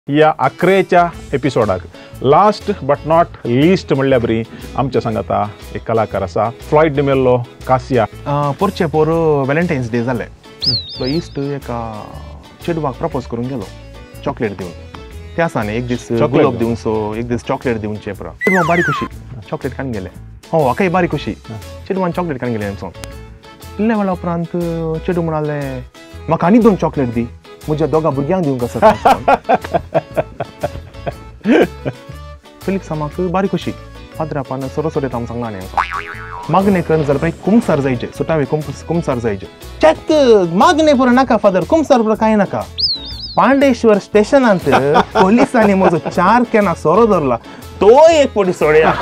ह्या आखरेच्या एपिसोडाक last but not list म्हणल्यार बरी आमच्या सांगाता एक कलाकार आसा फ्लॉयड डिमेल्लो कासिया. पोरचे पोर व्हॅलेंटायन्स डे जाले तो इश्ट एका चेडवाक प्रपोज करून गेलो चॉकलेट दिवन. ते आसा न्ही एक दीस गुलाब दिवचो एक दीस चॉकलेट दिवचे पुरो. चेडवा बारी खुशी चॉकलेट काडून गेले. हो हाकाय बारी खुशी चेडवान चॉकलेट काडून गेले. इल्ले वेळा उपरांत चेडू म्हणाले म्हाका आनी 2 चॉकलेट दी म्हज्या दोगा भुरग्यांक दिवंक आसा. फिलिक्स म्हाका बारी खुशी फादरापान सोरो सोडयता म्हूण सांगला न्ही. मागणें कर जाल्यार पळय कुमसार जायचे सुटावे कुमसार जायचे चॅक मागणें पुरो नाका फादर कुमसार पुरो कांय नाका. पांडेश्वर स्टेशनांत पोलिसांनी म्हजो 4 कॅनां सोरो धरला तो एक पटी सोडया.